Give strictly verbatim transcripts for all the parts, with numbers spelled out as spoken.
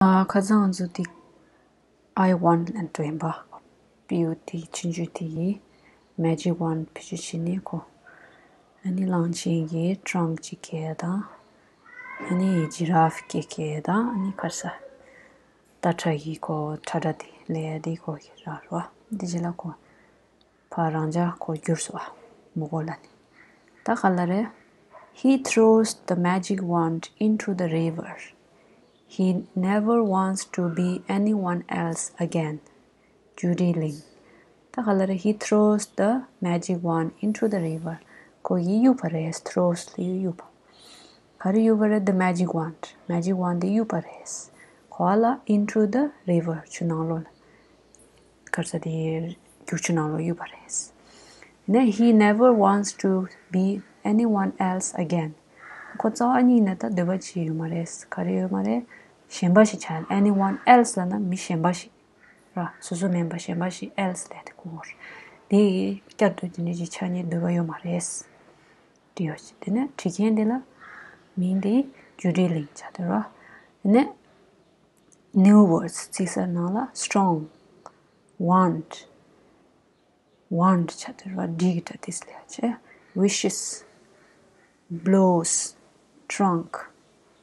ཨ། ཁ་སང་ང་ཚོ་དེ་I wand ལབ་འགྲོ་ཡིན་པ། པིའུ་དེ་ཆུང་ཆུང་དེ་ཡིས་magic wand བེད་སྤྱོད་བྱས་ནས་ཁོ། ཨ་ནི་གླང་ཆེན་གྱི་trunk གཅིག་གས་དང་། ཨ་ནི་giraffe གཅིག་གས་དང་། ཨ་ནི་ཁར་ས་རྟ་ཁྲ་གི་ཁོ་ཁྲ་ཁྲ་དེ་ལས་དེ་ཁོ་གི་ར་རོ། དེ་རྗེས་ལ་ཁོ་ཕར་རང་འཇགས་ཁོ་གྱུར་སོང་བ། མོ་གོ་ལ་ནི། ད་ག་ལ་རེད། He throws the magic wand into the river. He never wants to be anyone else again. Judy Lin. ད་ག་ལ་རེད། He throws the magic wand into the river. ཁོ་གིས་གཡུག་པ་རེད། throws ལ་གཡུག་པ། ག་རེ་གཡུག་པ་རེད། the magic wand. magic wand དེ་གཡུག་པ་རེད། ག་པར་ལ། into the river. ཆུ་ནང་ལོགས་ལ། ག་རེ་ཟེར་དེ། རྒྱུག་ཆུ་ནང་ལོགས་གཡུག་པ་རེད། ནས་he never wants to be anyone else again. ཁོ་རྩ་བ་ཉིད་ནས་ད་འདོད་པ་ཅིག་ཡོད་མ་རེད། ག་རེ་ཡོད་མ་རེད། གཞན་པ་ཞིག་ཆགས། anyone else ལབ་ན་མི་གཞན་པ་ཞིག་ར། སོ་སོ་མིན་པ་གཞན་པ་ཞིག་else ལབ་དེ་གོ་དགོས་རེད། དེ་ཡིས་བསྐྱར་དུ་དེ་འདྲ་ཞིག་ཆགས་ནས་འདོད་པ་ཡོད་མ་རེད། དེ་ཡོད་ཅིག་དེ་ནས་བྲིས་མཁན་དེ་ལ་མིང་དེ་Judy Lin ཆགས་འདུག་ར། དེ་ནས་new words ཚིག་གསར་ནང་ལ་strong, wand, wand ཆགས་འདུག་ར། འགྲིག་འདྲ་དེ་ལས་ཆེ། wishes, blows, trunk,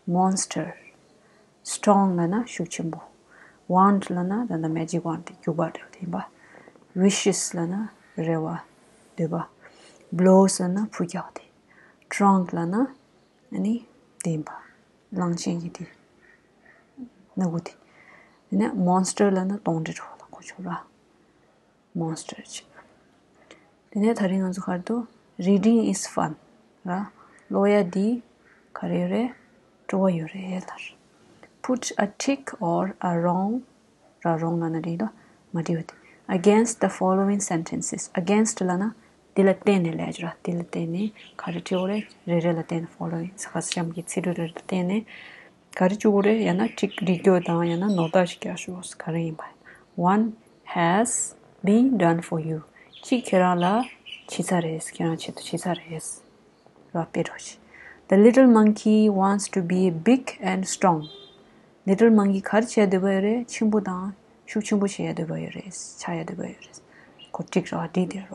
monster. strong ལབ་ན་ཤུགས་ཆེན་པོ། wand ལབ་ན་ད་ལྟ་magic wand དེ་རྒྱུག་པ་འདྲ་བ་དེ་ཡིན་པ། wishes ལབ་ན་རེ་བ། འདོད་པ། blows ལབ་ན་འཕུར་རྒྱག་དེ། trunk ལབ་ན་ཨ་ནི་དེ་ཡིན་པ། གླང་ཆེན་གྱི་དེ། སྣ་ཁུག་དེ། དེ་ནས་monster ལབ་ན་གདོན་འདྲེ་འདྲ་བ་ལ་གོ་ཆོག་ར། monster ཅིག་དེ་ནས་ད་རིང་ང་ཚོ་ག་རེ་འདུག reading is fun ར། ཀློག་ཡ་འདི་ག་རེ་ཡོད་རེད། སྤྲོ་བ་ཡོད་རེད་ལབ། put a tick or a wrong ར། wrong ལབ་ན་འགྲིག་འདུག་མ་འགྲིག་པ་དེ། against the following sentences. against ལབ་ན་འདི་ལ་བརྟེན་ནས་ལབ་རྒྱུ་ར། འདི་ལ་བརྟེན་ནས་ག་རེ་བྲིས་དགོས་རེད། རེ་རེ་ལ་བརྟེན་ནས། following ས་ཁ་གཤམ་གྱི་ཚིག་འབྲུ་རེ་རེ་ལ་བརྟེན་ནས། ག་རེ་བཅུག་དགོས་རེད། ཡང་ན་ཊིག་འགྲིག་རྒྱུ་དང་ཡང་ན་ནོར་བདག་ཅིག་རྒྱག་ཤོག་ག་རེ་ཡིན་པ། One has been done for you. གཅིག་ཁྱེད་རང་ལ་བྱས་ཚར་རེད། ཁྱེད་རང་ཆེད་དུ་བྱས་ཚར་རེད། ར་དཔེ་འགྲོ་ཆེ། The little monkey wants to be big and strong. little monkey ག་རེ་བྱེད་འདོད་པ་ཡོད་རེད། ཆེན་པོ་དང་ཤུགས་ཆེན་པོ་བྱེད་འདོད་པ་ཡོད་རེད། ཆགས་འདོད་པ་ཡོད་རེད། ཁོ་ཊིག་ར་འགྲིག་དེ་ར།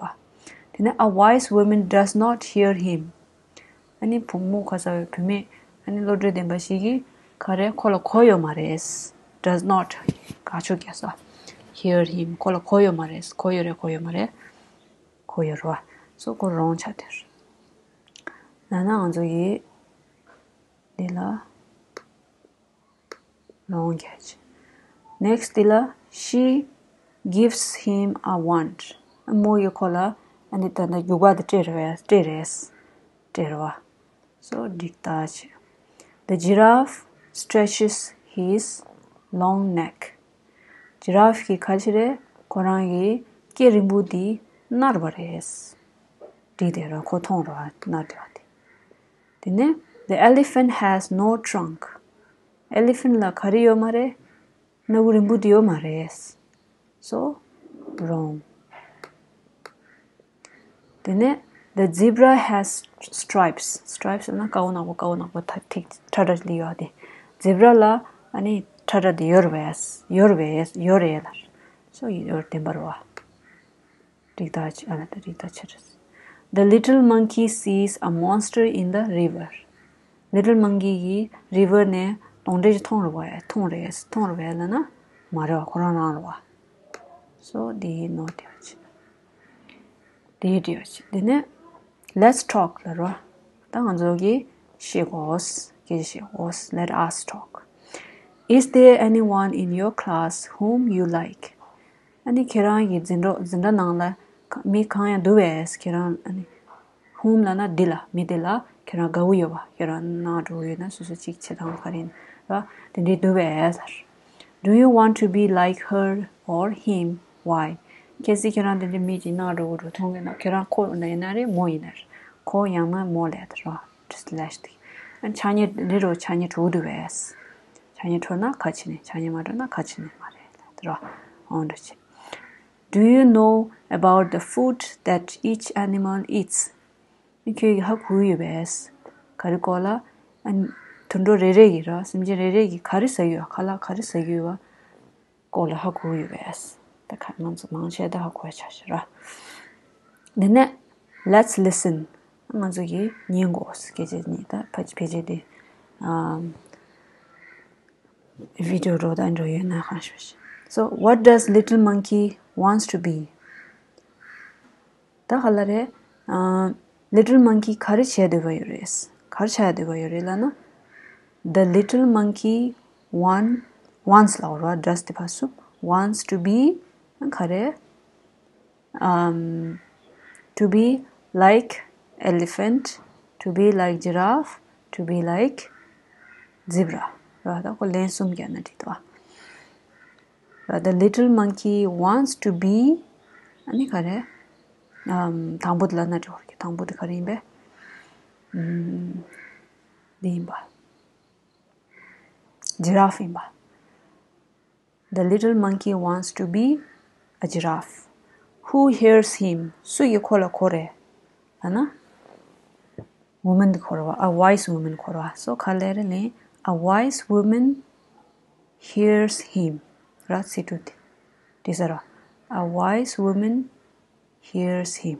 དེ་ནས་a wise woman does not hear him. ཨ་ནི་བུ་མོ་ཁ་ས་བའི་བུད་མེད་ཨ་ནི་བློ་གྲོས་ལྡན་པ་ཞིག་གིས་ག་རེ་ཁོ་ལ་གོ་ཡོད་མ་རེད། does not དགག་ཕྱོགས་རྒྱག་ས། hear him ཁོ་ལ་གོ་ཡོད་མ་རེད། གོ་ཡོད་རེད། གོ་ཡོད་མ་རེད། གོ་ཡོད་རེད་བ། སོ་ཁོ་wrong ཆགས་དེར། ན་ན་ང་ཚོ་ཡིས་འདི་ལ། wrong རྒྱག་ཅིག next དེ་ལ། she gives him a wand. མོ་ཡིས་ཁོ་ལ་ཨ་ནི་ད་ལྟ་རྒྱུག་པ་དེ་སྤྲད་རེད། སྤྲད་རེད། སྤྲད་རེད་བ། so འགྲིག་ད་ཅིག the giraffe stretches his long neck. giraffe གིས་ག་རེ་བྱས་རེད། ཁོ་རང་གི་སྐེ་རིང་པོ་དེ་ནར་བ་རེད། འགྲིག་དེ་ར། ཁོ་མཐོང་ར་ནར་དེ་བ་དེ། དེ་ནས་the elephant has no trunk. elephant ལ་ག་རེ་ཡོད་མ་རེད། སྣ་བུག་རིང་པོ་དེ་ཡོད་མ་རེད། so wrong དེ་ནས་the zebra has stripes. stripes ལབ་ན་དཀར་པོ་ནག་པོ་དཀར་པོ་ནག་པོ་ཐ་ཐིག་ཁྲ་ཁྲ་ལི་ཡོད་དེ། zebra ལ་ཨ་ནི་ཁྲ་ཁྲ་དེ་ཡོད་རེད། ཡོད་རེད། ཡོད་རེད་ལ། so ཡོད་བདེན་པ་རེད་བ། རིག་ད་ཆ་ཨ་ལ་ད་རིག་ད་ཆ་རེད། The little monkey sees a monster in the river. little monkey གིས་river ནས་གདོན་འདྲེ་ཞིག་མཐོང་རེད་བ། མཐོང་རེད། མཐོང་རེད་བས་ལབ་ན་མ་རེད་བ། ཁོ་རང་རང་རེད་བ། so དེ་ནོར་དེ་བ་ཆེ། དེ་དེ་བ་ཆེ། དེ་ནས་let's talk ལབ་རེད་བ། ད་ང་ཚོ་གིས་བཤད་དགོས། སྐད་ཆ་བཤད་དགོས། Let us talk. Is there anyone in your class whom you like? ཨ་ནི་ཁྱེད་རང་གི་འཛིན་གྲོགས་འཛིན་གྲྭ་ནང་ལ་ག- མི་གང་ཡང་འདུག་བས། ཁྱེད་རང་ཨ་ནི་whom ལབ་ན་འདི་ལ། མི་དེ་ལ་ཁྱེད་རང་དགའ་བོ་ཡོད་པ། ཁྱེད་རང་ནང་འགྲོ་གི་ཡོད་ན་སོ་སོ་གཅིག་བྱེད་སྟངས་ག་རེ་ཡིན་ར། དེ་འདྲའི་འདུག་བས་ལབ། Do you want to be like her or him? Why? གལ་སྲིད་ཁྱེད་རང་དེ་འདྲའི་མི་གཅིག་ནང་འགྲོ་གི་འགྲོ་མཐོང་གི་ན། ཁྱེད་རང་ཁོ་ཡིན་ན་རེད། མོ་ཡིན་ན་རེད། ཁོ་ཡང་ན་མོ་ལབ་ཡ་དེ་ར། སླེཤ་དེ། ཨ་ནི་ཆ་ཉེ་རེད་རོ། ཆ་ཉེ་འགྲོ་གི་འདུག་བས། ཆ་ཉེ་འགྲོ་ན་ག་བྱས་ནས། ཆ་ཉེ་མ་འགྲོ་ན་ག་བྱས་ནས་མ་རེད་ལབ་དེ་ར། འོ་འདྲ་བྱས། Do you know about the food that each animal eats? ཁྱོད་ཀྱིས་ཧ་གོ་ཡོད་པས། ག་རེ་སྐོར་ལ། ཨ་ནི་ དུད་འགྲོ་རེ་རེ་གི་ར། སེམས་ཅན་རེ་རེ་གི་ག་རེ་ཟ་གི་ཡོད། ཁ་ལག་ག་རེ་ཟ་གི་ཡོད་པ་སྐོར་ལ་ཧ་གོ་གི་ཡོད་པས། ད་ཁ་ང་ཚོ་མང་ཆེ་ད་ཧ་གོ་ཡ་ཆགས་ཤག་ར། དེ་ནས་let's listen. ང་ཚོ་གིས་ཉན་དགོས། སྐད་ཆ་ནི་ད་ཕ་ཕལ་ཆེར་དེ་ཨམ་video་རོ་ད་འགྲོ་ཡོད་ན་གང་ཤེས། So, what does little monkey wants to be? ད་ག་ལ་རེད། ཨ། little monkey་ག་རེ་བྱས་འདོད་པ་ཡོད་རེད། ག་རེ་བྱ་འདོད་པ་ཡོད་རེད་ལབ་ན། The little monkey want, wants ལབ་ར། does དེ་ཕར་སུབ། wants to be ག་རེ། um, to be like elephant, to be like giraffe, to be like zebra. ར། ད་ཁོ་ལན་གསུམ་བརྒྱབ་ན་འགྲིག་འདུག་ཨ། ར། The little monkey wants to be. ཨ་ནི་ག་རེ། um, དང་པོ་དེ་ལབ་ན་འགྲིག་གི། དང་པོ་དེ་ག་རེ་ཡིན་པས། um, འདི་ཡིན་པ། giraffe ཡིན་པ། The little monkey wants to be a giraffe. Who hears him? སུ་ཡིས་ཁོ་ལ་གོ་རེད་ལབ་ན། woman གོ་ར་བ། a wise woman གོ་ར་བ། so ག་ལེ་རེ་ལེ། a wise woman hears him. ར། ཚིག་འབྲུ་དེ་དེ་ཟེར་ར། A wise woman hears him.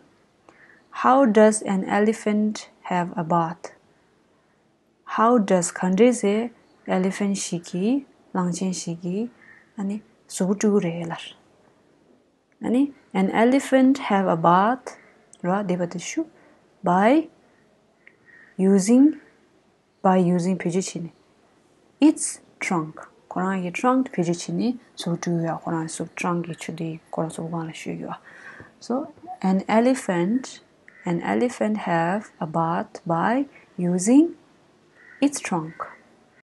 How does an elephant have a bath? How does ག་འདྲས་སེ་elephant ཞིག་གིས། གླང་ཆེན་ཞིག་གིས་ཨ་ནི་གཟུགས་པོ་བཀྲུ་གི་རེད་ལབ། ཨ་ནི་an elephant have a bath ར། དེ་བ་དེ་ཤུ། by using, by using བེད་སྤྱོད་བྱས་ནས། its trunk. ཁོ་རང་གི་trunk བེད་སྤྱོད་བྱས་ནས་གཟུགས་པོ་བཀྲུ་ཡ། ཁོ་རང་གཟུགས་trunk གི་ཆུ་དེ་ཁོ་རང་གཟུགས་པོ་སྒང་ལ་བཞུར་ཡོད། So an elephant, an elephant have a bath by using its trunk.